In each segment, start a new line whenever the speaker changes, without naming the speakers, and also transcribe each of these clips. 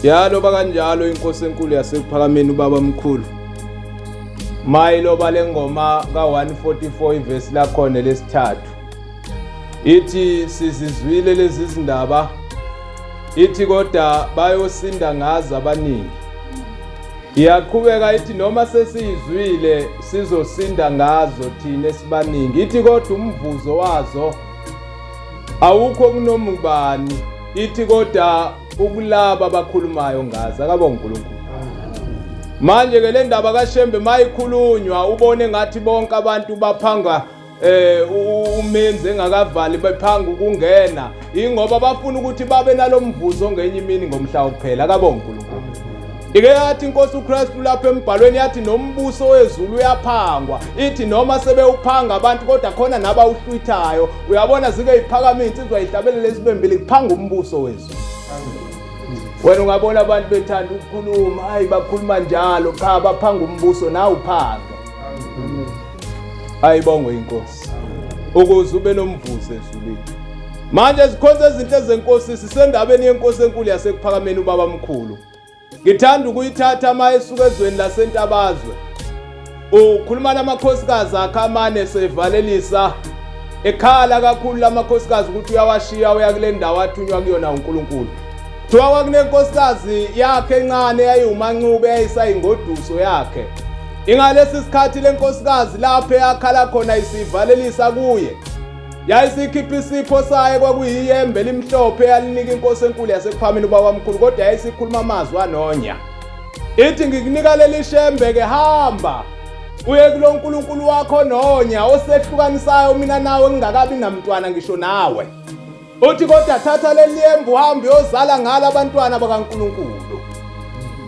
Yaloba kanjalo inkosi enkulu yasekuphakameni ubaba mkhulu. Mayiloba lengoma ka-144 ivesi lakhona lesithathu. Ithi sizizwile lezi zindaba ithi kodwa bayosinda ngazo abaningi. Iyaqhubeka ithi noma sesiyizwile sizosinda ngazo thina esibaningi. Ithi kodwa umvuzo wazo awukho kunoma ubani. Ithi kodwa ukulaba abakhulumayo ngazo akabonga uNkulunkulu. Manje ke le ndaba kaShembe mayikhulunywa ubone ngathi bonke abantu baphanga umenzi engakavali bephanga ukungena ingoba bafuna ukuthi babe nalomvuzo ngenye imini ngomhla wokuphela akabonga uNkulunkulu. Ike yathi inkosi uKristu lapha embhalweni yathi nombuso wezulu uyaphangwa ithi noma sebewuphanga abantu kodwa khona nabawuhlwithayo uyabona zike iphakame insizwa ihlabelele isibembili kuphanga umbuso wezulu. Wena ungabona abantu bethanda ukukhuluma hayi bakhuluma njalo cha baphanga umbuso nawe uphanga. Ayibongwe inkosi ukuze ube nomvuzo ezulwini. Manje zikhonza izinto ezenkosi sisendabeni yenkosi enkulu yasekuphakameni ubaba mkhulu. Ngithanda ukuyithatha uma esuka ezweni lasentabazwe. Ukhuluma namakhosikazi akhe amane sevalelisa ekhala kakhulu lamakhosikazi ukuthi uyawashiya uya kule ndawo athunywa kuyona uNkulunkulu. Kuthiwa kwakunenkosikazi yakhe encane eyayiwuMancube eyayisayingoduso yakhe. Ingalesi sikhathi lenkosikazi lapho eyakhala khona isivalelisa kuye. Yayisikhipha isipho sayo kwakuyiyembe elimhlophe eyalinika inkosi enkulu yasekuphamini ubabamkhulu kodwa yayisikhuluma amazwi anonya. Ithi ngikunika leli shembe ke hamba uye kulo nkulunkulu wakho nonya osehlukanisayo mina nawe ngingakabi namntwana ngisho nawe. Uthi kodwa thatha leli yembe uhambe uyozala ngalo abantwana bakaNkulunkulu.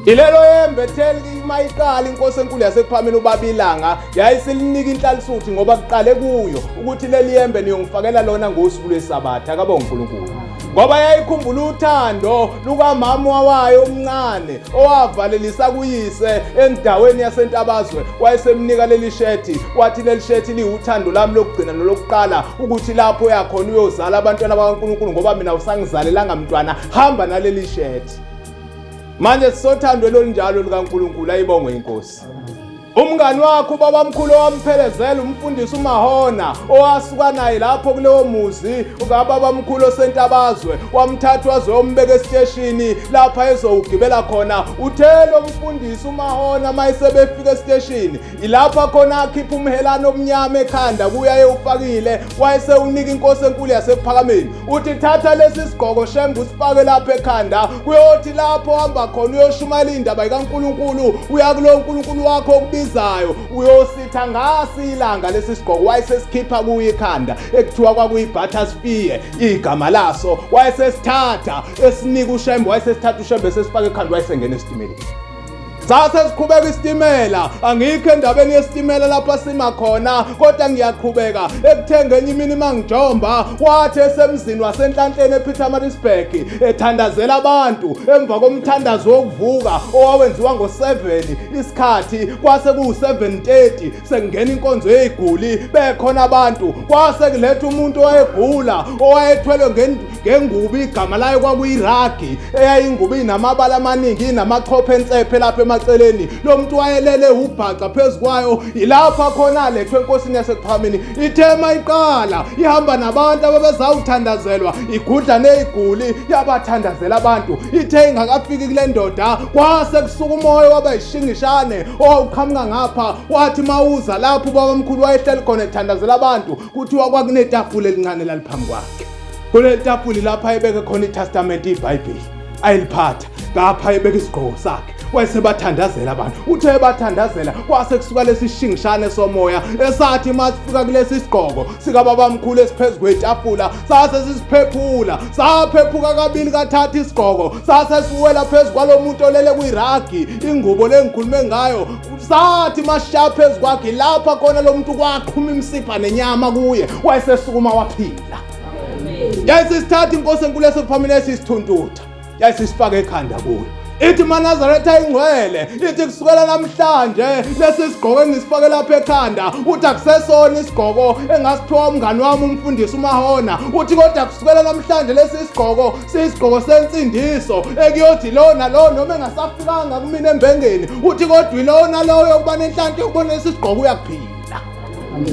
Ilelo yembe etheli uma iqala inkosi enkulu yasekuphameni ubabilanga yayisilinika inhlalisuthi ngoba kuqale kuyo ukuthi leli yembe niyongifakela lona ngosuku lwesabatha akabonga uNkulunkulu. Ngoba yayikhumbula uthando lukamama wayo omncane owavalelisa kuyise endaweni yasentabazwe wayesemnika leli shethi wathi leli shethi liwuthando lami lokugcina nolokuqala ukuthi lapho uyakhona uyozala abantwana bakaNkulunkulu ngoba mina usangizalelanga mntwana hamba naleli shethi. Manje sisothando olunjalo lukaNkulunkulu ayibongwe inkosi. Umngani wakho ubabamkhulu owamphelezela umfundisi uMahona owasuka naye lapho kulewo muzi ukababamkhulu osentabazwe wamthatha waze wombeka esiteshini lapha ezowugibela khona. Uthe lo mfundisi uMahona mayesebefika esiteshini ilapha khona akhipha umhelane omnyama ekhanda kuye ayewufakile wayesewunika inkosi enkulu yasekuphakameni uthi thatha lesi sigqoko shembe usifake lapha ekhanda kuyothi lapho uhamba khona uyoshumayela indaba ikaNkulunkulu uya kulo nkulunkulu wakho okubizayo uyositha ngasi ilanga lesi sigqoko wayesesikhipha kuye ikhanda ekuthiwa kwakuyi-buttersphere igama laso wayesesithatha esinika ushembe wayesesithatha ushembe sesifaka ekhanda wayesengena esitimeleni. Sase siqhubeka isitimela angikho endabeni yesitimela lapha sima khona kodwa ngiyaqhubeka ekuthengeni imini mangijomba wathi esemzini wasenhlanhleni ePietermaritzburg ethandazela abantu emva komthandazo wokuvuka owawenziwa ngo7 isikhathi kwase ku7:30 sekungena inkonzo yeziguli bekhona abantu kwase kuletha umuntu owayegula owayethwelwe ngengubo igama layo kwakuyiragi eyayingubo inamabala amaningi inamachopho ensephe lapha emaceleni lo muntu wayelele ubhaca phezu kwayo ilapha khona alethwe enkosini yasekuphakameni ithema iqala ihamba nabantu ababezawuthandazelwa igudla neyiguli yabathandazela abantu ithe ingakafiki kule ndoda kwase kusuka umoya waba yishingishane owawuqhamuka ngapha wathi mawuza lapho ubabamkhulu wayehleli khona ethandazela abantu kuthiwa kwakunetafula elincane laliphambi kwakhe. Kuleli tafuli lapha ayebeke khona iTestament iBhayibheli ayeliphatha ngapha ayebeka isigqoko sakhe wayesebathandazela abantu uthe ebathandazela kwase kusuka lesi shingishane somoya esathi uma sifika kulesi sigqoko sikababamkhulu esiphezu kwetafula sase sisiphephula saphephuka kabili kathatha isigqoko sase siwela phezu kwalo muntu olele kwiragi ingubo lengikhulume ngayo sathi masishaya phezu kwakhe lapha khona lo muntu kwaqhuma imisipha nenyama kuye wayesesukuma waphila. Yayisisithatha inkosi enkulu yasekuphamini yayisisithuntutha yayisisifaka ekhanda kuyo. Ithi maNazaretha ingcwele, ithi kusukela namhlanje lesi sigqoko engisifake lapha ekhanda, uthi akusesona isigqoko engasithiwa umngani wami umfundisi uMahona, uthi kodwa kusukela namhlanje lesi sigqoko siyisigqoko sensindiso ekuyothi lo nalo noma engasafikanga kumina embengeni, uthi kodwa ilona loyo yokuba nenhlanhla yokubona lesi sigqoko uyakuphila.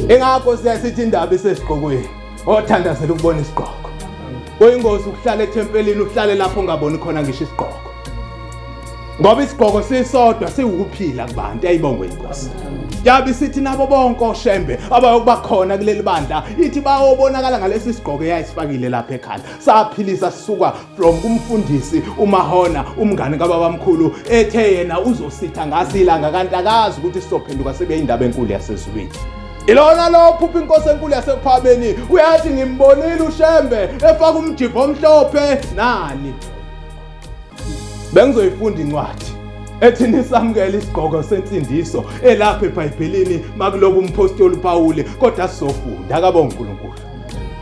Ingakho siyasithi indaba isesigqokweni, othandazela ukubona isigqoko. Kuyingozi ukuhlala ethempelini uhlale lapho ungaboni khona ngisho isigqoko. Ngoba isigqoko sisodwa siwukuphila kubantu ayibongwe inkosi. Yabe sithi nabo bonke oshembe abayokuba khona kuleli bandla ithi bayobonakala ngalesi sigqoko eyayisifakile lapha ekhanda. Saphilisa sisuka from kumfundisi uMahona umngane kababamkhulu ethe yena uzositha ngasilanga kanti akazi ukuthi sizophenduka sibe indaba enkulu yasezulwini. Ilona lo phupha inkosi enkulu yasekuphameni uyathi ngimbonile uShembe efaka umjivo omhlophe nani. Bengizoyifunda incwadi ethi nisamukele isigqoko sensindiso elapha eBhayibhelini makulobu umphostoli uPawuli kodwa sizofunda akabonga uNkulunkulu.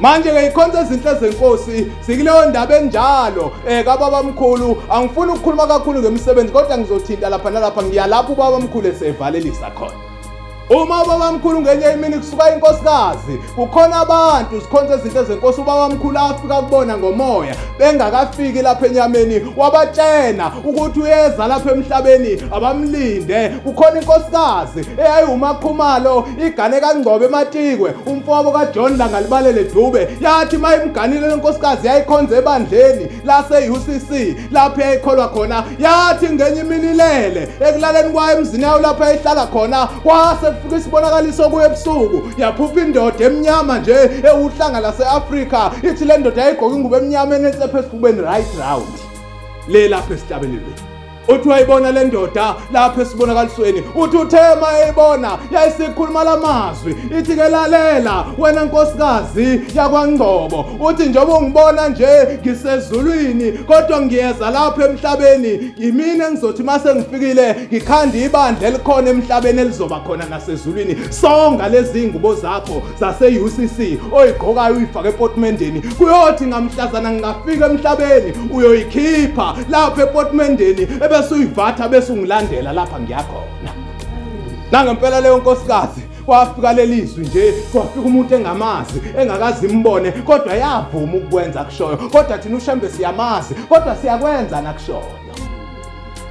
Manje ke ikhonza ezinhle zenkosi sikuleyo ndaba enjalo eh kababa mkhulu angifuni ukukhuluma kakhulu ngemisebenzi kodwa ngizothinta lapha nalapha ngiyalapho ubaba mkhulu esevalelisa khona. Uma ubabamkhulu ngenye imini kusuka inkosikazi kukhona abantu zikhonza izinto ezenkosi ubabamkhulu afika kubona ngomoya bengakafiki lapha enyameni wabatshena ukuthi uyeza lapha emhlabeni abamlinde kukhona inkosikazi eyayiwumakhumalo igane kaNgcobo ematikwe umfowabo kaJohn Langalibalele Dube yathi mayimganile lenkosikazi yayikhonza ebandleni lase-UCC lapho yayikholwa khona yathi ngenye imini ilele ekulaleni kwayo emzini yayo lapho yayihlala khona kwase kufika isibonakaliso kuyo ebusuku yaphupha indoda emnyama nje ewuhlanga lase-Afrika ithi le ndoda yayigqoka ingubo emnyama enensephe esifubeni right round le lapho esihlabelelweni uthi wayibona le ndoda lapha esibonakalisweni uthi uthema eyibona yayisikhuluma lamazwi ithi ke lalela wena nkosikazi yakwaNgcobo uthi njengoba ungibona nje ngisezulwini kodwa ngiyeza lapha emhlabeni yimina engizothi mase ngifikile ngikhanda ibandla elikhona emhlabeni elizoba khona nasezulwini songa lezi ngubo zakho zase-UCC oyigqokayo uyifake epotimendeni kuyothi ngamhlazana ngingafika emhlabeni uyoyikhipha lapha epotimendeni ebese uyivatha bese ungilandela lapha ngiyakhona nangempela leyo nkosikazi kwafika lelizwi nje kwafika umuntu engamazi engakazi imbone kodwa yavuma ukukwenza kushoyo kodwa thina ushembe siyamazi kodwa siyakwenza nakushoyo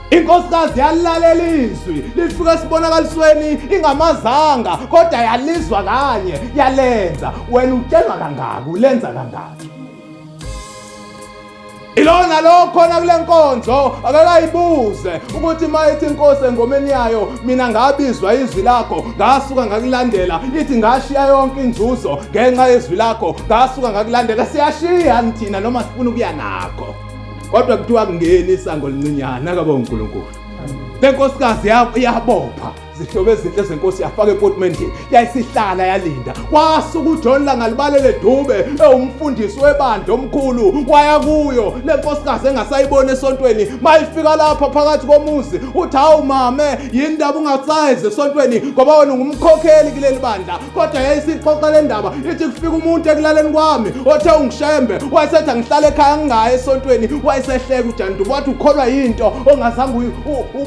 Inkosikazi yalilalela izwi lifika esibonakalisweni ingamazanga kodwa yalizwa kanye yalenza wena utshelwa kangaki ulenza kangaki Ilona lo khona kule nkonzo akakayibuze ukuthi uma ithi inkosi engomeni yayo mina ngabizwa izwi lakho ngasuka ngakulandela ithi ngashiya yonke inzuzo ngenxa yezwi lakho ngasuka ngakulandela siyashiya thina noma sifuna ukuya nakho kodwa kuthiwa kungeni isango lincinyana akaba uNkulunkulu le nkosikazi yabopha zihlobo ezinhle zenkosi yafaka epotimendini yayisihlala yalinda kwasuka uJohn Langalibalele Dube ewumfundisi webandla omkhulu waya kuyo le nkosikazi engasayiboni esontweni mayifika lapha phakathi komuzi uthi hawu mame yini ndaba ungasayizi esontweni ngoba wena ungumkhokheli kuleli bandla kodwa yayisixoxa le ndaba ithi kufika umuntu ekulaleni kwami othe ungishembe wayesethi angihlale ekhaya ngingayi esontweni wayesehleka ujanduba wathi ukholwa yinto ongazange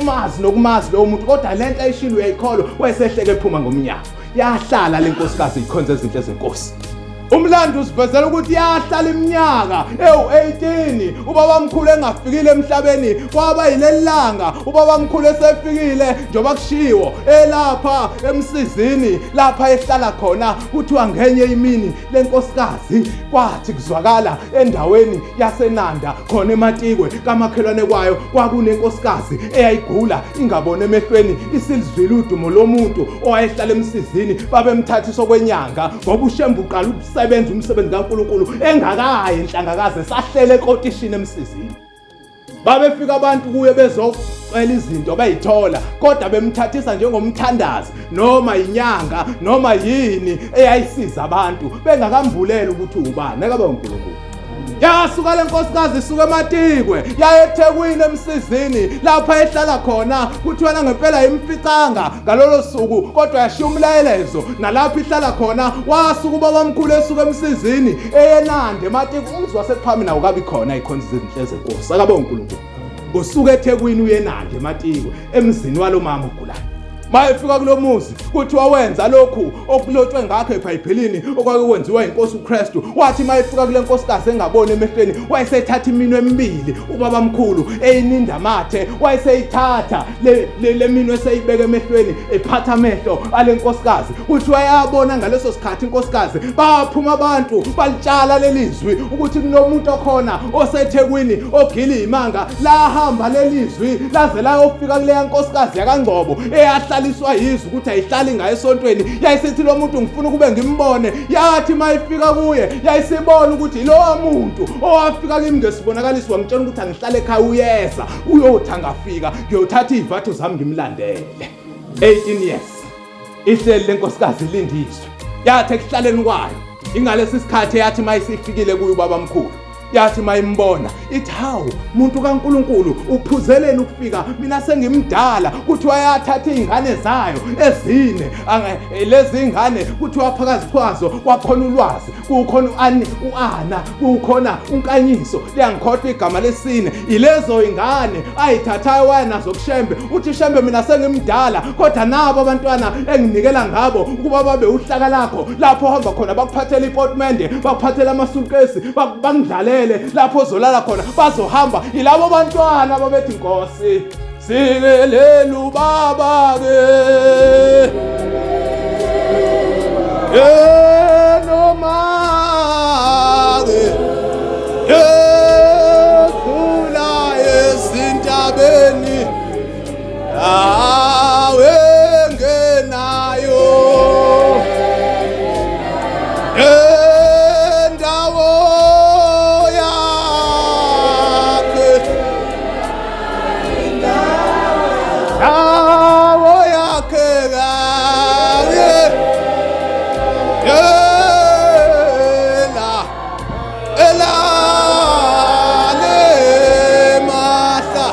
umazi nokumazi lowo muntu kodwa le nto ayishilo uyayikholwa wayesehleka ephuma ngomnyango yahlala le nkosikazi ikhonza ezinhle zenkosi Umlando usivezela ukuthi yahlala iminyaka ewu-18 ubabamkhulu engafikile emhlabeni kwaba yileli langa ubabamkhulu esefikile njengoba kushiwo elapha emsizini lapha ehlala khona kuthiwa ngenye imini lenkosikazi kwathi kuzwakala endaweni yaseNanda khona eMatikwe kamakhelwane kwayo kwakunenkosikazi eyayigula ingaboni emehlweni isilizwile udumo lomuntu owayehlala emsizini babemthathisa okwenyanga ngoba uShembe uqala ukusebenza umsebenzi kaNkulunkulu engakayi enhlangakaze sahlele ekotishini emsizini babefika abantu kuye bezocela izinto beyithola kodwa bemthathisa njengomthandazi noma inyanga noma yini eyayisiza abantu bengakambuleli ukuthi ubani akabe uNkulunkulu Yasuka le nkosikazi isuka eMatikwe yaya eThekwini emsizini lapha ehlala khona kuthiwa ngempela imficanga ngalolo suku kodwa yashiya umlayelezo nalapho ihlala khona wasuka ubabamkhulu esuka emsizini eyenande eMatikwe umzi wasePhamina awukabi khona ikhonza izinhle zenkosi akabe uNkulunkulu. Usuke eThekwini uyenandi eMatikwe emzini walomama ogulayo. Mayefika kulomuzi kuthiwa wenza lokhu okulotshwe ngakho eBhayibhelini okwake kwenziwa inkosi uKristu. Wathi mayefika kule nkosikazi engaboni emehlweni wayesethatha iminwe emibili ubaba mkhulu eyininda mathe wayeseyithatha le le minwe eseyibeka emehlweni ephatha amehlo ale nkosikazi. Kuthiwa yabona ngaleso sikhathi inkosikazi baphuma abantu balitshala lelizwi ukuthi kunomuntu okhona oseThekwini ogila imanga lahamba lelizwi laze layofika kuleya nkosikazi yakaNgcobo eyahlaliswa yizwi ukuthi ayihlali ngayo esontweni yayisithi lo muntu ngifuna ukube ngimbone yathi mayifika kuye yayisibona ukuthi yilowa muntu owafika kimi ngesibonakaliso wangitshela ukuthi angihlale ekhaya uyeza uyothi angafika ngiyothatha iy'vatho zami ngimlandele 18 years ihleli lenkosikazi ilindiswe yathi ekuhlaleni kwayo ingalesi sikhathi yathi mayisifikile kuye ubabamkhulu yathi mayimbona ithi hawu muntu kaNkuluNkulu uphuzeleni ukufika mina sengimdala kuthiwa yathatha izingane zayo ezine lezi ingane kuthiwa phakathi kwazo kwakhona ulwazi kukhona uAni uAna kukhona uNkanyiso liyangikhohlwa igama lesine ilezo ingane ayithathayo waya nazo kuShembe uthi Shembe mina sengimdala kodwa nabo abantwana enginikela ngabo ukuba babe uhlaka lakho lapho ohamba khona bakuphathela ipotimende bakuphathela amasukesi bakundlalele lapho ozolala khona bazohamba yilabo bantwana babethi Nkosi sikelelu baba ke noma ke ekhula ezintabeni awe ngenayo endawo yakhe ndawo yakhe kanye ela elale mahla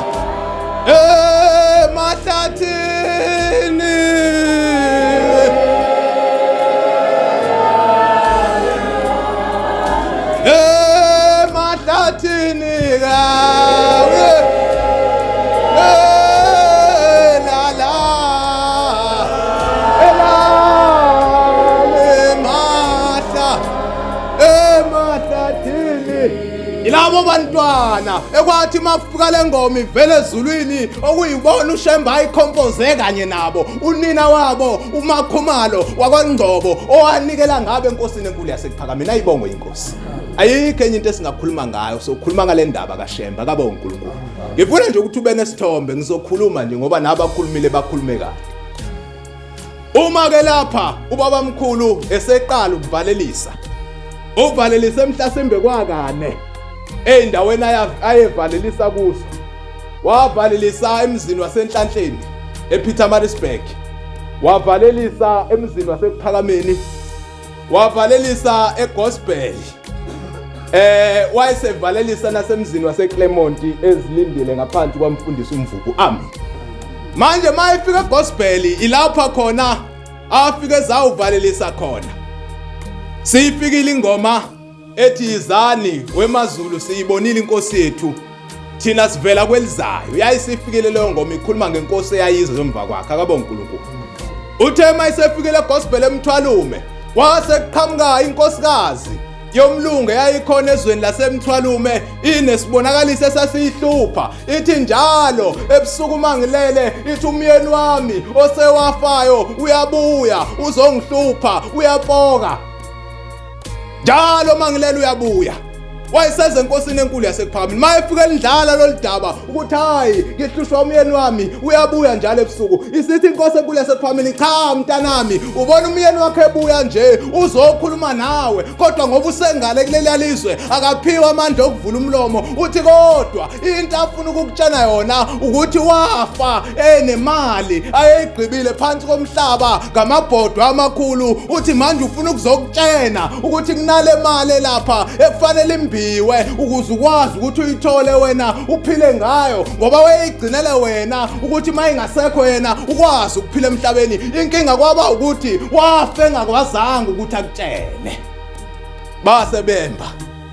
emahlathini emahlathini kawe elala elale mahla emahlathini yilabo bantwana ekwathi makufika le ngoma ivele ezulwini okuyibona uShembe ayikhompoze kanye nabo unina wabo uMakhumalo wakwaNgcobo owanikela ngabe enkosini enkulu yasekuphakameni ayibongwe inkosi ayikho enye into esingakhuluma ngayo sokhuluma ngale ndaba kaShembe akabe uNkulunkulu ngifuna nje ukuthi ube nesithombe ngizokhuluma nje ngoba nabakhulumile bakhulume kahle uma ke lapha ubaba mkhulu eseqala ukuvalelisa uvalelise emhlasimbe kwakane eyindaweni ayevalelisa kuzo wavalelisa emzini wasenhlanhleni ePietermaritzburg wavalelisa emzini wasekuphakameni wavalelisa eGospel wayesevalelisa nasemzini waseClermont ezilindile ngaphansi kwamfundisi uMvubu amen manje mayefika eGospel ilapha khona afike zawuvalelisa khona siyifikile ingoma ethi yizani wemazulu siyibonile inkosi yethu thina sivela kwelizayo yayisifikile leyo ngoma ikhuluma ngenkosi eyayiza emva kwakhe akabe uNkulunkulu uthe uma isefikile egospel emthwalume kwase kuqhamuka inkosikazi yomlungu eyayikhona ezweni lasemthwalume inesibonakaliso esasiyihlupha ithi njalo ebusuku mangilele ithi umyeni wami osewafayo uyabuya uzongihlupha uyapoka njalo mangilela uyabuya wayeseze enkosini enkulu yasekuphakameni uma efika elindlala lolu daba ukuthi hayi ngihlushwa umyeni wami uyabuya njalo ebusuku isithi inkosi enkulu yasekuphakameni cha mntanami ubona umyeni wakhe ebuya nje uzokhuluma nawe kodwa ngoba usengale kuleliya lizwe akaphiwe amandla okuvula umlomo uthi kodwa into afuna ukukutshena yona ukuthi wafa enemali ayeyigqibile phansi komhlaba ngamabhodwe amakhulu uthi manje ufuna ukuzokutshena ukuthi kunale mali lapha ekufanele imbiwe ukuze ukwazi ukuthi uyithole wena uphile ngayo ngoba wayeyigcinele wena ukuthi uma ingasekho yena ukwazi ukuphila emhlabeni inkinga kwaba ukuthi wafa engakwazanga ukuthi akutshene base bemba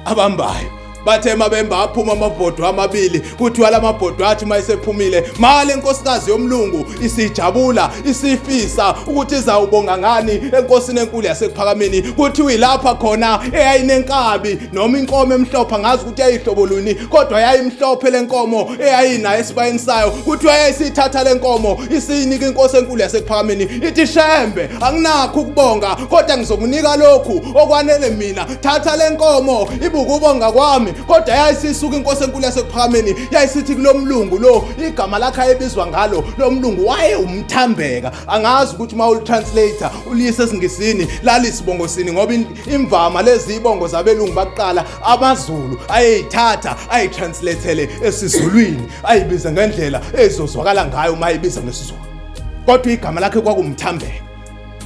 abambayo Bathe mabemba aphuma amabhodwe amabili, kuthiwa lamabhodwe athi mayesephumile male nkosikazi yomlungu isijabula isifisa ukuthi izawubonga ngani enkosini enkulu yasekuphakameni. Kuthiwa ilapha khona eyayinenkabi noma inkomo emhlophe, ngazi ukuthi yayihlobo luni, kodwa yayimhlophe lenkomo eyayinayo esibayeni sayo. Kuthiwa yayisithatha lenkomo isiyinika inkosi enkulu yasekuphakameni, ithi Shembe, anginakho ukubonga, kodwa ngizokunika lokhu okwanele mina, thatha lenkomo ibuka ubonga kwami. Kodwa yayisisuka inkosi enkulu yasekuphakameni yayisithi kulomlungu lo, igama lakhe ayebizwa ngalo lo mlungu waye umthambeka, angazi ukuthi uma ulitranslator uliyise esiNgisini lalisibongo sini, ngoba imvama lezi ibongo zabelungu bakuqala amaZulu ayeyithatha ayitranslathele esiZulwini, ayibize ngendlela ezozwakala ngayo uma ayibiza ngesiZulu, kodwa igama lakhe kwakumthambeka.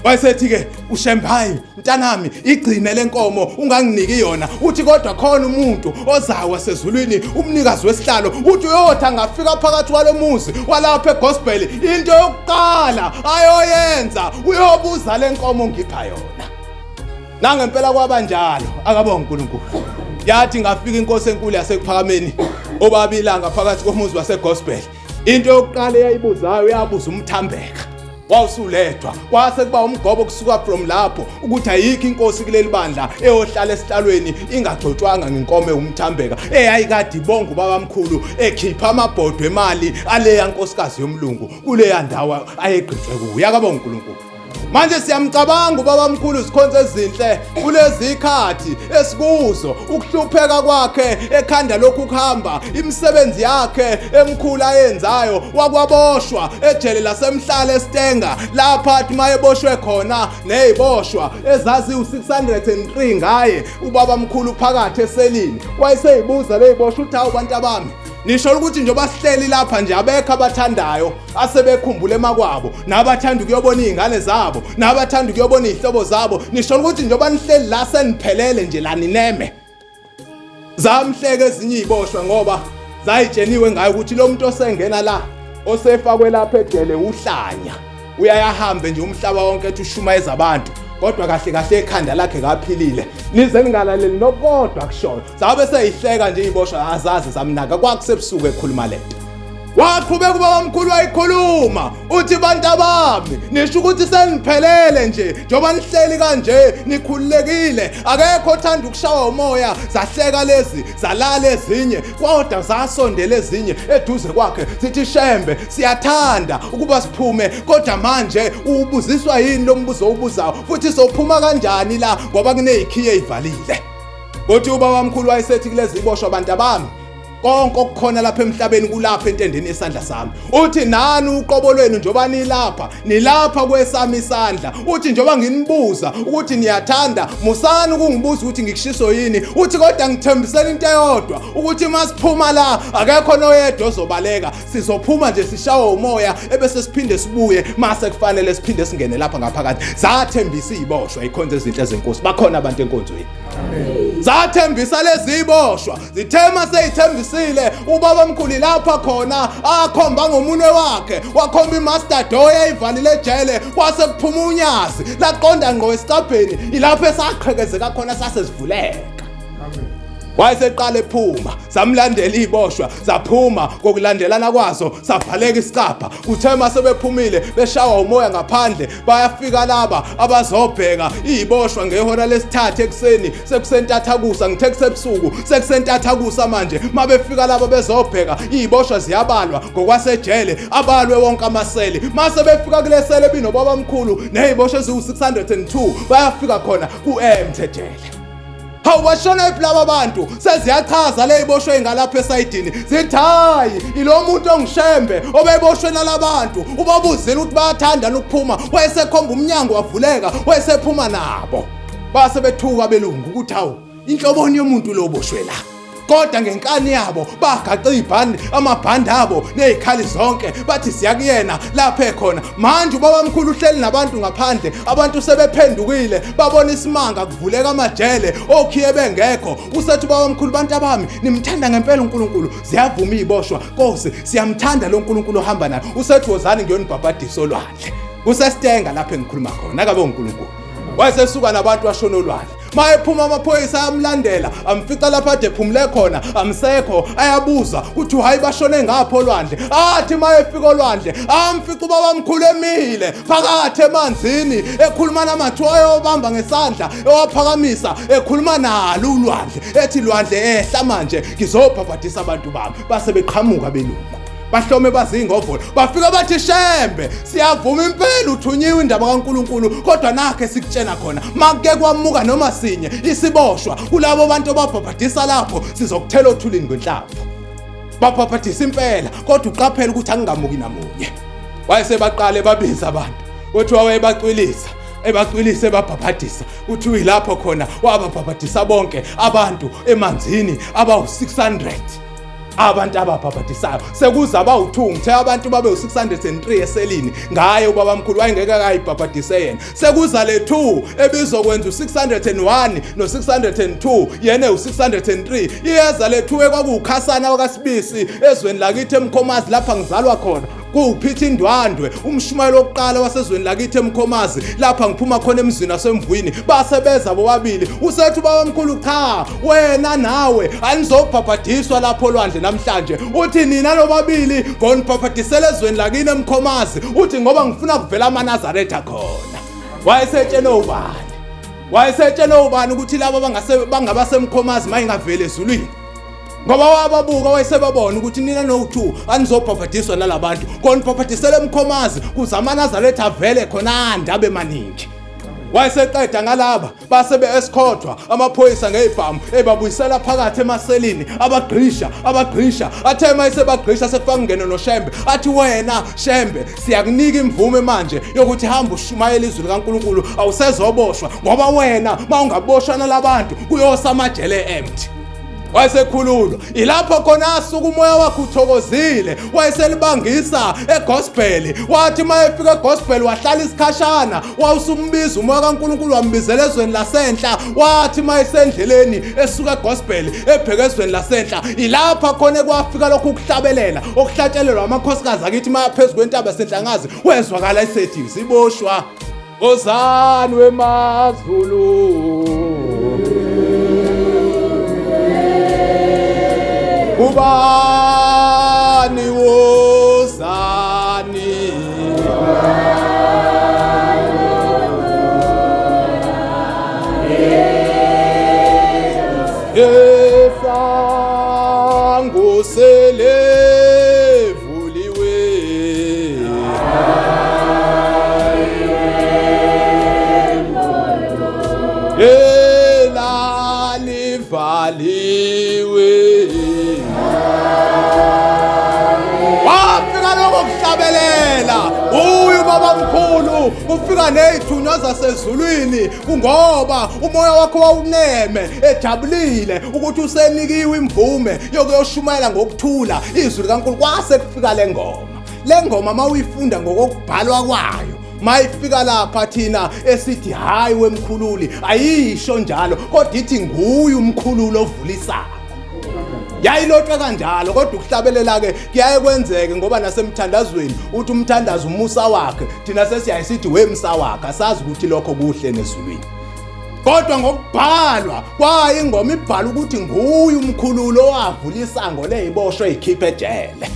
Wayesethi-ke uShembe, hayi mntanami, igcine le nkomo unganginiki yona. Uthi kodwa khona umuntu ozayo wasezulwini, umnikazi wesihlalo, uthi uyothi angafika phakathi kwalo muzi walapha egospel, into yokuqala ayoyenza uyobuza le nkomo ngipha yona. Nangempela kwaba njalo, akabonga uNkulunkulu. Yathi ngafika inkosi enkulu yasekuphakameni obabilanga phakathi komuzi wasegospel, into yokuqala eyayibuzayo yabuza umthambeka wawusuledwa, kwase kuba umgobo kusuka from lapho ukuthi ayikho inkosi kuleli bandla eyohlala esihlalweni ingagcotshwanga ngenkomo ewumthambeka eyayikade ibonga ubabamkhulu ekhipha amabhodwe emali aleya nkosikazi yomlungu kuleya ndawo ayegqitshwe kuyo. Yakabonga uNkulunkulu. Manje siyamcabanga ubabamkhulu zikhonze ezinhle kulezi ikhathi esikuzo, ukuhlupheka kwakhe ekhanda lokhu kuhamba imisebenzi yakhe emkhulu ayenzayo, wakwaboshwa ejele lasemhlala eStenga, lapha athi mayeboshwe khona neziboshwa ezazi u603 ngaye ubabamkhulu phakathi eselini, wayeseyibuza leziboshwa uthi, hawu bantu abami, nisho ukuthi njengoba sihleli lapha nje abekho abathandayo asebekhumbula emakwabo, nabathanda ukuyobona izingane zabo, nabathanda ukuyobona izihlobo zabo, nisho ukuthi njengoba nihleli la seniphelele nje la nineme? Zamhleka ezinye iziboshwa ngoba zayitsheniwe ngayo ukuthi lo muntu osengena la osefakwe lapha ejele uhlanya, uyayahambe nje umhlaba wonke ethi ushumayeza abantu, kodwa kahle kahle ekhanda lakhe kaphilile, nize ningalaleli nokodwa kushoyo. Zabe seyihleka nje iziboshwa, azazi zamnaka, kwakusebusuku ekhuluma lento. Waqhubeka ubabamkhulu wayikhuluma, uthi bantu abami, nisho ukuthi seniphelele nje njengoba nihleli kanje nikhululekile, akekho othanda ukushawa umoya. Zahleka lezi, zalala ezinye, kodwa zasondela ezinye eduze kwakhe zithi, Shembe, siyathanda ukuba siphume, kodwa manje ubuziswa yini lo mbuzo owubuzayo, futhi sophuma kanjani la ngoba kuneyikhiye ezivalile? Uthi ubabamkhulu wayesethi kulezi iboshwa, abantu abami, konke okukhona lapha emhlabeni kulapha entendeni yesandla sami. Uthi nani uqobo lwenu njengoba nilapha, nilapha kwesami isandla. Uthi njengoba nginibuza ukuthi niyathanda, musani ukungibuza ukuthi ngikushiso yini. Uthi kodwa ngithembisela into eyodwa, ukuthi masiphuma la akekho noyedwa ozobaleka, sizophuma nje sishawe umoya ebese siphinde sibuye mase kufanele siphinde singene lapha ngaphakathi. Zathembisa iziboshwa, ikhonzo ezinhle zenkosi, bakhona abantu enkonzweni. Zathembisa lezi iboshwa, zithema seyithembisile ubaba mkhulu lapha khona akhomba ngomunwe wakhe, wakhomba imaster door eyayivalile ejele, kwase kuphuma unyazi laqonda ngqo esicabheni, ilapho esaqhekezeka khona sasesivuleka. Wayeseqala ephuma, samlandela iziboshwa, zaphuma ngokulandelana kwazo, savaleka isicabha. Kuthe uma sebephumile beshawa umoya ngaphandle, bayafika laba abazobheka iziboshwa ngehora lesithathu ekuseni, sekusentathakusa, ngithe kusebusuku, sekusentathakusa manje. Mabefika laba bezobheka iziboshwa ziyabalwa ngokwasejele, abalwe wonke amaseli. Mase befika kule sele binobabamkhulu neziboshwa eziwu-602, bayafika khona ku-empty ejele. Hawu, bashona iphi laba bantu? Seziyachaza leziboshwe ngalapha esayidini, zithi hayi, ilo muntu onguShembe obeboshwe nalabantu, ubabuzile ukuthi bayathanda ukuphuma, wayesekhomba umnyango wavuleka, wayesephuma nabo. Base bethuka belungu ukuthi hawu, inhloboni yomuntu lo oboshwe la. Kodwa ngenkani yabo bagaqa ibhandi, amabhandi abo nezikhali zonke, bathi siya kuyena lapha ekhona. Manje ubabamkhulu uhleli nabantu ngaphandle, abantu sebephendukile, babona isimanga, kuvuleka amajele, okhiye bengekho. Usethi ubabamkhulu, bantu abami, nimthanda ngempela uNkulunkulu? Ziyavuma iziboshwa, Nkosi, siyamthanda lo nkulunkulu ohamba naye. Usethi wozani ngiyonibhabhadisa olwandle. Kusesitenga lapho engikhuluma khona, akabe uNkulunkulu. Wayesesuka nabantu washona olwandle. Mayephuma amaphoyisa ayamlandela, amfica lapha ade phumule khona, amsekho, ayabuza kuthi hayi bashone ngapho olwandle. Athi mayefika olwandle, amfica ubaba mkhulu emile phakathi emanzini, ekhuluma namathu ayobamba ngesandla, ewaphakamisa, ekhuluma nalo ulwandle, ethi lwandle ehla manje ngizobhabhadisa abantu bami. Base beqhamuka belungu. Bahlome bazingovolo, bafika bathi Shembe siyavuma impela uthunyiwe indaba kaNkuluNkulu, kodwa nakhe sikutshena khona makuke kwamuka noma sinye isiboshwa kulabo bantu ababhabhadisa lapho sizokuthela othulini ngenhlamvu. Babhabhadisa impela, kodwa uqaphela ukuthi angingamuki namunye. Wayesebaqale babiza abantu, kuthiwa wayebacwilisa ebacwilise ebabhabhadisa, kuthiwa ilapho khona wababhabhadisa bonke abantu emanzini abawu-600 abantu ababhabhadisayo. Sekuza abawu-2, ngithe abantu babe u-603 eselini ngaye ubabamkhulu wayengeke akayibhabhadise yena. Sekuza le 2 ebizokwenza u-601 no-602, yena u-603. Iyeza le 2 ekwakuwukhasana wakaSibisi ezweni lakithi eMkhomazi lapha ngizalwa khona, kuwuPhitha Indwandwe, umshumayeli wokuqala wasezweni lakithi eMkhomazi lapha ngiphuma khona emzini wasemvwini. Base beza bobabili, usethi ubabamkhulu cha wena nawe anizobhabhadiswa lapho olwandle namhlanje, uthi nina nobabili ngonibhabhadisela ezweni lakini eMkhomazi, uthi ngoba ngifuna kuvela amaNazaretha khona. Wayesetshene ubani? Wayesetshene ubani ukuthi laba bangase bangabasemkhomazi mayingaveli ezulwini? Ngoba wababuka wayesebabona ukuthi nina no-2 anizobhabhadiswa nalabantu, konibhabhadisela emkhomazi kuze amaNazaretha avele khona ande abe maningi. Wayeseqeda ngalaba, base be-escortwa amaphoyisa ngey'bhamu ebabuyisela phakathi emaselini, abagqisha abagqisha. Athe uma esebagqisha sekufaka ungene noShembe, athi wena Shembe siyakunika imvume manje yokuthi hamba ushumayele izwi likaNkulunkulu, awusezoboshwa ngoba wena uma ungaboshwa nalabantu kuyosa amajele empty. Wayesekhululwa, ilapho khona asuka umoya wakhe uthokozile, wayeselibangisa egospel. Wathi uma efika egospel wahlala isikhashana, wawusumbiza umoya kaNkulunkulu wambizela ezweni lasenhla. Wathi uma esendleleni esuka egospel ebheke ezweni lasenhla, ilapha khona ekwafika lokhu ukuhlabelela okuhlatshelelwa amakhosikazi akithi uma phezu kwentaba yasenhlangazi, wezwakala esethi ziboshwa Wozani wemaZulu, ubani wozani, esango selevuliwe, elalivaliwe. Wafika lokho kuhlabelela uyu babamkhulu, kufika nezithunywa zasezulwini, kungoba umoya wakho wawuneme ejabulile ukuthi usenikiwe imvume yokuyoshumayela ngokuthula izwi likaNkulunkulu. Kwase kufika le ngoma. Le ngoma mawuyifunda ngokokubhalwa kwayo, mayifika lapha thina esithi hayi wemkhululi, ayisho njalo, kodwa ithi nguye umkhululi ovulisayo. Yayilotshwa kanjalo, kodwa ukuhlabelela-ke kuyaye kwenzeke ngoba nasemthandazweni uthi umthandazo umusa wakhe, thina sesiyaye sithi wemsa wakhe, asazi ukuthi lokho kuhle nezulwini. Kodwa ngokubhalwa kwayo ingoma ibhala ukuthi nguye umkhululi owavula isango leyiboshwe ikhiphe ejele.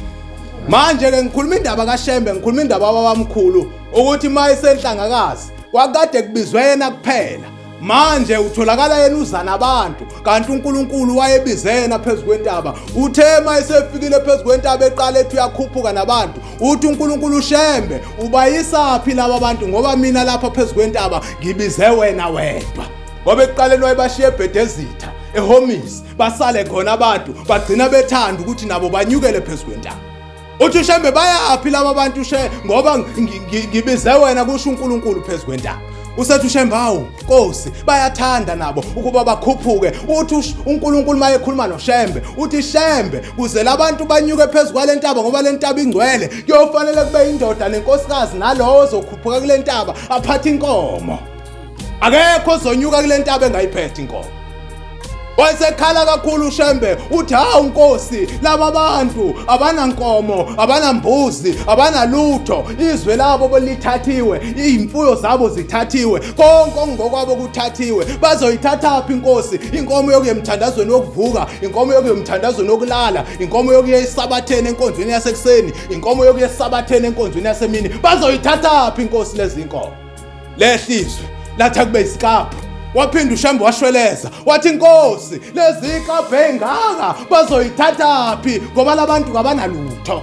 Manje-ke ngikhuluma indaba kaShembe, ngikhuluma indaba babamkhulu ukuthi uma esenhlangakazi kwakade kubizwe yena kuphela, manje utholakala yena uza nabantu, kanti uNkulunkulu wayebize yena phezu kwentaba. Uthe uma esefikile phezu kwentaba eqala ethi uyakhuphuka nabantu, uthi uNkulunkulu Shembe ubayisaphi laba bantu, ngoba mina lapha phezu kwentaba ngibize wena wedwa. Ngoba ekuqaleni wayebashiye eBhedezitha ehomisi, basale khona abantu, bagcina bethanda ukuthi nabo banyukele phezu kwentaba. Uthi uShembe bayaphi laba bantu she, ngoba ngibize wena, kusho uNkulunkulu phezu kwentaba. Usethi uShembe hawu Nkosi, bayathanda nabo ukuba bakhuphuke. Uthi uNkulunkulu mayekhuluma noShembe, uthi Shembe kuze labantu banyuke phezu kwale ntaba, ngoba le ntaba ingcwele, kuyofanele kube indoda nenkosikazi nalowo ozokhuphuka kule ntaba aphathe inkomo. Akekho ozonyuka kule ntaba engayiphethe inkomo. Wayesekhala kakhulu uShembe uthi hawu Nkosi, laba bantu abanankomo, abanambuzi, abanalutho, izwe labo belithathiwe, izimfuyo zabo zithathiwe, konke okungokwabo kuthathiwe. Bazoyithathaphi inkosi inkomo yokuya emthandazweni wokuvuka, inkomo yokuya emthandazweni wokulala, inkomo yokuya esabatheni enkonzweni yasekuseni, inkomo yokuya esabatheni enkonzweni yasemini? Bazoyithathaphi inkosi lezi inkomo? Lehlizwe lathi akube isikaphu. Waphinda uShembe washweleza wathi inkosi lezi ikaphu engaka bazoyithathaphi ngoba labantu kabanalutho.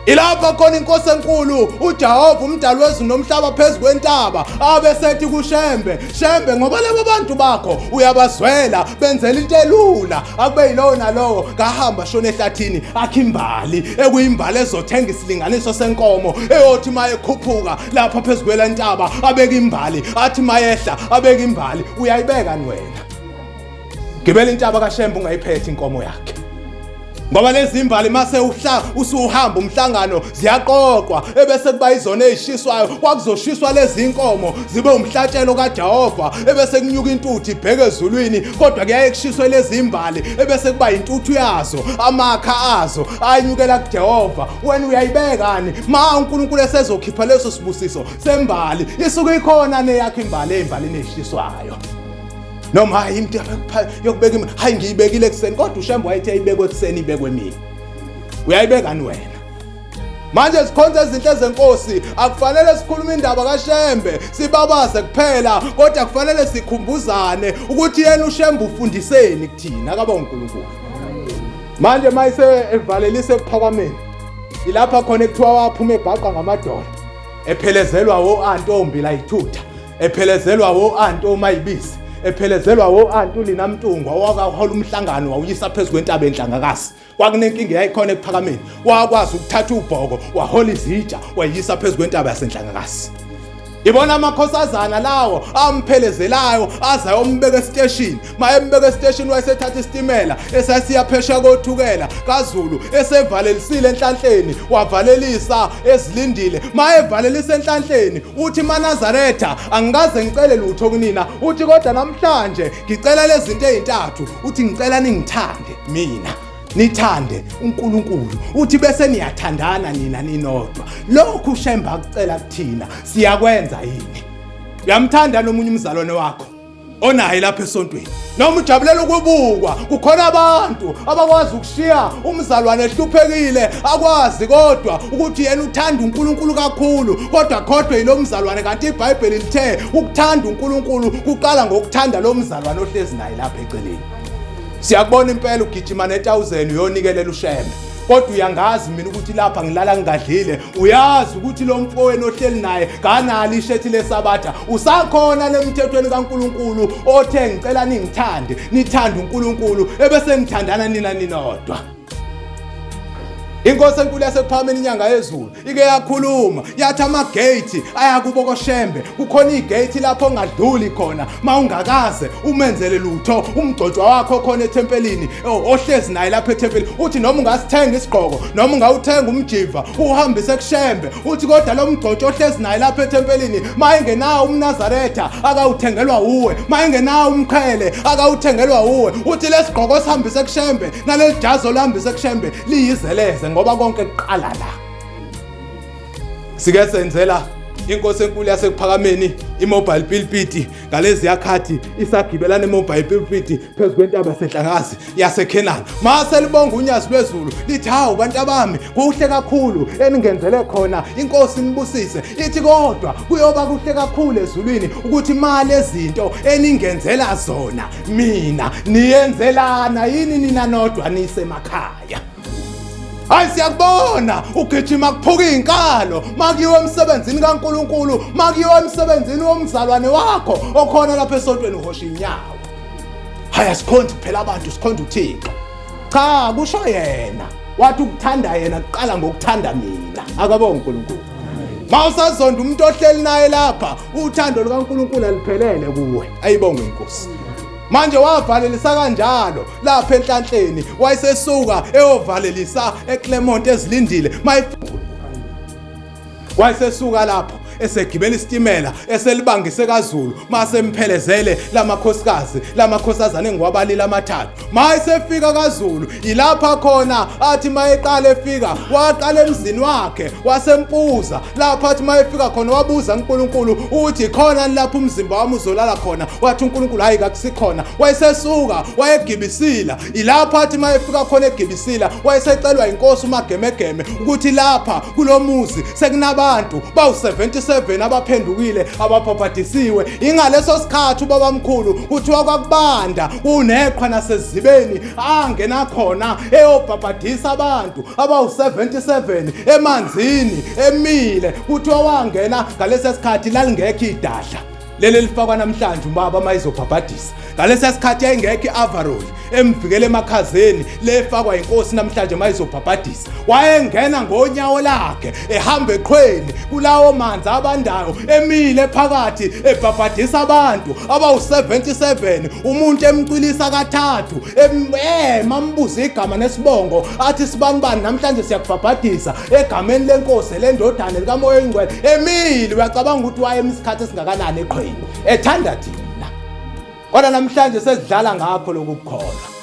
Ilapha khona inkosi enkulu uJehova umdali wezulu nomhlaba phezu kwentaba abesethi kuShembe, Shembe, ngoba laba bantu bakho uyabazwela, benzela into elula, akube yilowo nalowo kahamba shona ehlathini akhe imbali ekuyimbali ezothenga isilinganiso senkomo, eyothi mayekhuphuka lapha phezu kwelantaba abeke imbali, athi mayehla abeke imbali. Uyayibeka wena? Gibela intaba kaShembe ungayiphethe inkomo yakhe, ngoba lezi imbali mase uhla usuhamba umhlangano ziyaqoqwa ebese kuba izona ezishiswayo. Kwakuzoshiswa lezi inkomo zibe umhlatshelo kaJehova, ebese kunyuka intuthu ibheke ezulwini, kodwa kuyaye kushiswe lezi imbali ebese kuba intuthu yazo, amakha azo anyukela kuJehova. Wena uyayibekani ma uNkulunkulu esezokhipha leso sibusiso sembali? Isuke ikhona neyakho imbali eyimbalini ezishiswayo? Noma hayi, into yokubeka, hayi, ngiyibekile ekuseni, kodwa uShembe wayethe ibekwe ekuseni, ibekwe mina. Uyayibekani wena? Manje sikhonza ezinhle zenkosi, akufanele sikhulume indaba kaShembe sibabaze kuphela, kodwa kufanele sikhumbuzane ukuthi yena uShembe ufundiseni kuthina. Akaba uNkulunkulu. Manje mayise evalelise ekuphakameni, ilapha khona ekuthiwa waphuma ebhaqa ngamadola, ephelezelwa wo-antombi layithutha, ephelezelwa wo-anti omayibisi, ephelezelwa wo-anti uLina Mtungwa owakahola umhlangano wawuyisa phezu kwentaba enhlangakazi. Kwakunenkinga eyayikhona ekuphakameni, wakwazi ukuthatha ubhoko wahola izitsha wayiyisa phezu kwentaba yasenhlangakazi. Ibona amakhosazana lawo amphelezelayo aze ayombeka esiteshini. Mayembeka esiteshini, wayesethatha isitimela esasiya phesheya koThukela kaZulu, esevalelisile enhlanhleni, wavalelisa ezilindile. Mayevalelisa enhlanhleni uthi, "MaNazaretha, angikaze ngicele lutho kunina," uthi, "kodwa namhlanje ngicela lezi zinto ezintathu." Uthi, "Ngicela ningithande mina, nithande uNkulunkulu," uthi, "bese niyathandana nina ninodwa." Lokhu uShembe akucela kuthina siyakwenza yini? Uyamthanda nomunye umzalwane wakho onaye lapha esontweni, noma ujabulela ukubukwa? Kukhona abantu abakwazi ukushiya umzalwane ehluphekile, akwazi kodwa ukuthi yena uthanda uNkulunkulu kakhulu, kodwa khohlwe yilo mzalwane, kanti iBhayibheli lithe ukuthanda uNkulunkulu kuqala ngokuthanda lo mzalwane ohlezi naye lapha eceleni. Siyakubona impela ugijima ne1000 uyonikelela uShembe, kodwa uyangazi mina ukuthi lapha ngilala ngingadlile. Uyazi ukuthi lo mfowenu ohleli naye kanalo ishethi lesabatha. Usakhona lemthethweni kaNkuluNkulu othe, "Ngicela ningithande, nithande uNkulunkulu, ebese nithandana nina ninodwa"? Inkosi enkulu yasekuphakameni, inyanga yezulu, ike yakhuluma yathi amagate ayakubo koShembe, kukhona igate lapho ongadluli khona mawungakaze umenzele lutho umgcotshwa wakho khona ethempelini ohlezi naye lapha ethempelini. Uthi noma ungasithenga isigqoko, noma ungawuthenga umjiva uhambise kuShembe, uthi kodwa lo mgcotshwa ohlezi naye lapha ethempelini, mayengenawo umNazaretha akawuthengelwa uwe, mayengenawo umqhele akawuthengelwa uwe. Uthi lesigqoko osihambise kuShembe naleli jazi olihambise kuShembe liyizeleze, ngoba konke kuqala la. Sike senzela inkosi enkulu yasekuphakameni imobile pulpit ngalezi yakhathi isagibelana imobile pulpit phezu kwentaba yasenhlangakazi yaseKhenani. Mase libonga unyazi lwezulu lithi, "Hawu bantu abami, kuhle kakhulu eningenzele khona, inkosi nibusise." Ithi, "Kodwa kuyoba kuhle kakhulu ezulwini ukuthi mali ezinto eningenzela zona mina niyenzelana yini nina nodwa nisemakhaya." Hayi, siyakubona ugijima kuphuka izinkalo makuyiwe emsebenzini kaNkuluNkulu, makuyiwe emsebenzini womzalwane wakho okhona lapha esontweni uhosha inyawo. Hayi, asikhonzi kuphela abantu, sikhonza uThixo. Cha, kusho yena, wathi ukuthanda yena kuqala ngokuthanda mina. Akabonga uNkulunkulu. Mawusazonda umuntu ohleli naye lapha, uthando lukaNkulunkulu aliphelele kuwe. Ayibongwe inkosi. Manje wavalelisa kanjalo lapha enhlanhleni, wayesesuka eyovalelisa eClermont ezilindile. Wayesesuka lapho esegibela isitimela eselibangise kaZulu masemphelezele lamakhosikazi lamakhosazane engiwabalile amathathu. Mayesefika kaZulu ilapha khona athi mayeqala efika waqala emzini wakhe wasempuza lapha athi mayefika khona wabuza uNkulunkulu uthi khona lapho umzimba wami uzolala khona, wathi uNkulunkulu hayi kakusikhona. Wayesesuka wayegibisila, ilapho athi mayefika khona egibisila wayesecelwa inkosi uMagemegeme ukuthi lapha kulomuzi sekunabantu bawu-77 abaphendukile ababhabhadisiwe. Ingaleso sikhathi ubabamkhulu kuthiwa kwakubanda kuneqhwa nasezibeni angena khona eyobhabhadisa abantu abawu-77 emanzini emile. Kuthiwa wangena ngalesi sikhathi lalingekho idadla leli lifakwa namhlanje ubaba uma izobhabhadisa. Ngalesi sikhathi yayingekho i-avarol emvikela emakhazeni lefakwa inkosi namhlanje uma izobhabhadisa. Wayengena ngonyawo lakhe ehamba eqhweni kulawo manzi abandayo emile phakathi ebhabhadisa abantu abawu-77, umuntu emcwilisa kathathu mambuza igama nesibongo athi sibanibani namhlanje siyakubhabhadisa egameni lenkosi lendodana likaMoya oyiNgcwele. Emile, uyacabanga ukuthi wayemi isikhathi esingakanani eqhweni ethanda thina, kodwa namhlanje sesidlala ngakho lokukukholwa.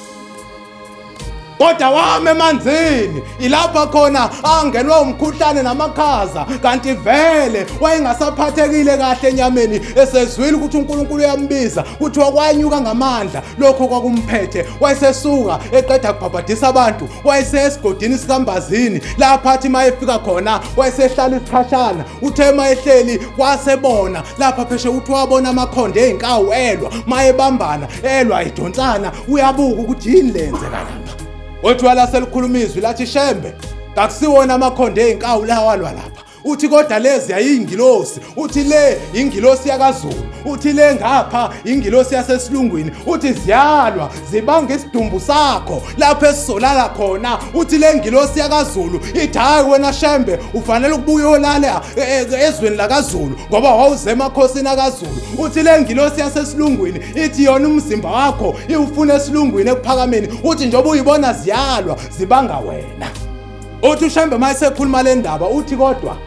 Kodwa wami emanzini ilapha khona angenwa umkhuhlane namakhaza, kanti vele wayengasaphathekile kahle enyameni esezwile ukuthi uNkulunkulu uyambiza. Kuthiwa kwanyuka ngamandla lokho kwakumphethe, wayesesuka eqeda kubhabhadisa abantu wayesesigodini sikaMbazini lapha athi mayefika khona wayesehlala isikhashana. Uthe mayehleli wasebona lapha pheshe uthi wabona amakhonde ey'nkawu elwa, mayebambana elwa idonsana, uyabuka ukuthi yini lenzeka lapha. Wathi walaselikhuluma izwi lathi Shembe kakusiwona amakhonde ey'nkawu lawalwa lapha, uthi kodwa lezi yayiyingilosi, uthi le ingilosi yakaZulu, uthi le ngapha ingilosi yasesilungwini, uthi ziyalwa zibanga isidumbu sakho lapho esizolala khona. Uthi le ngilosi yakaZulu ithi hayi wena Shembe ufanele ukubuya uyolala ezweni lakaZulu ngoba wawuze emakhosini akaZulu. Uthi le ngilosi yasesilungwini ithi yona umzimba wakho iwufuna esilungwini ekuphakameni, uthi njengoba uyibona ziyalwa zibanga wena. Uthi uShembe uma esekhuluma le ndaba uthi kodwa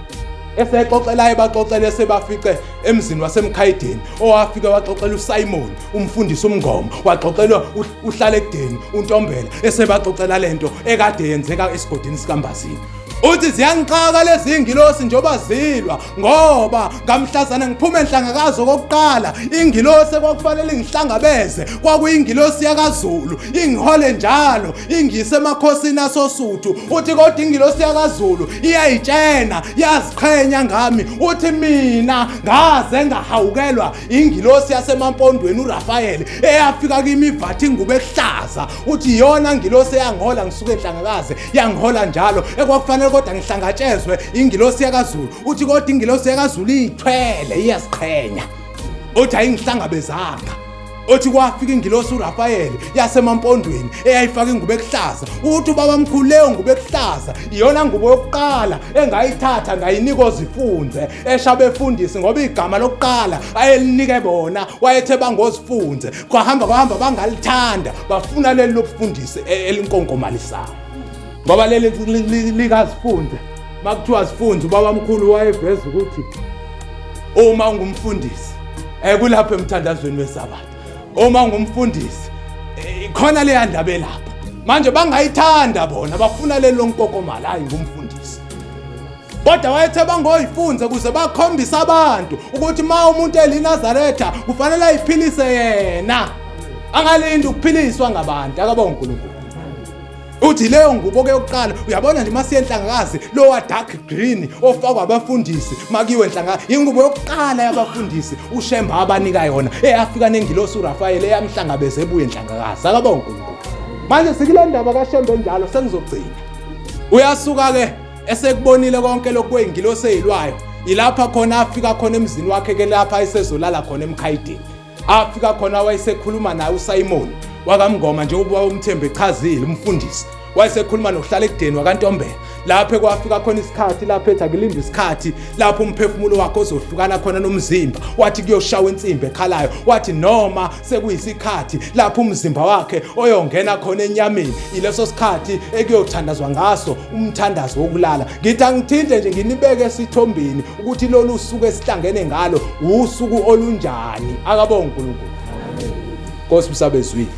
esexoxela ebaxoxele sebafice emzini waseMkhayideni owafike waxoxela uSimon umfundisi umngoma, waxoxelwa uhlala ekudeni uNtombela esebaxoxela lento ekade yenzeka esigodini sikaMbazini. Uthi ziyangixaka lezi ingilosi njengoba zilwa, ngoba ngamhlazana ngiphume enhlangakazi okokuqala ingilosi ekwakufanele ngihlangabeze kwakuyingilosi yakaZulu ingihole njalo ingise emakhosini asoSuthu. Uthi kodwa ingilosi yakaZulu iyayitshena yaziqhenya ngami. Uthi mina ngaze ngahawukelwa ingilosi yasemampondweni uRafael eyafika kimi ivatha ingubo ehlaza. Uthi iyona ngilosi eyangihola ngisuke enhlangakazi yangihola njalo ekwakufanele kodwa ngihlangatshezwe ingilosi yakaZulu. Uthi kodwa ingilosi yakaZulu iyithwele iyaziqhenya, uthi ayingihlangabezanga. Uthi kwafika ingilosi uRafael yasemampondweni eyayifaka ingubo ekuhlaza. Uthi ubaba mkhulu leyo ngubo ekuhlaza iyona ngubo yokuqala engayithatha ngayinika ozifunze esha befundisi, ngoba igama lokuqala ayelinike bona wayethe bangozifunze. Kwahamba kwahamba bangalithanda bafuna leli lobufundisi elinkonkomalisayo, ngoba leli likazifunze makuthiwa zifunze ubaba mkhulu wayeveza ukuthi uma ungumfundisi kulapho emthandazweni wesabatha, uma ungumfundisi khona leya ndaba elapha manje bangayithanda bona bafuna leli lonkokomala, hayi ngumfundisi. Kodwa wayethe bangoyifunze ukuze bakhombise abantu ukuthi uma umuntu eliNazaretha kufanele ayiphilise yena, angalindi ukuphiliswa ngabantu. Akaba uNkulunkulu. Uthi leyo ngubo ke yokuqala uyabona nje masiye enhlangakazi lowa dark green ofakwa abafundisi makiwe enhlangakazi, ingubo yokuqala yabafundisi uShemba abanika yona eyafika nengilosi uRafael eyamhlangabeza ebuye enhlangakazi. Akaba uNkulunkulu. Manje sikule ndaba kaShembe njalo sengizogcina. Uyasuka ke esekubonile konke lokhu kweyingilosi eyilwayo, ilapha khona afika khona emzini wakhe ke lapha esezolala khona eMkhayidini. Afika khona wayesekhuluma naye uSimon wakaMngoma njengoba uMthembu echazile umfundisi. Wayesekhuluma nokuhlala ekudeni wakantombela lapho ekwafika khona isikhathi lapho ethi akulinde isikhathi lapho umphefumulo wakhe ozohlukana khona nomzimba. Wathi kuyoshawa insimbi ekhalayo, wathi noma sekuyisikhathi lapho umzimba wakhe oyongena khona enyameni, ileso sikhathi ekuyothandazwa ngaso umthandazo wokulala. Ngithi angithinte nje nginibeke esithombeni ukuthi lolu suku esihlangene ngalo usuku olunjani. Akabonge uNkulunkulu. Nkosi msabezwile.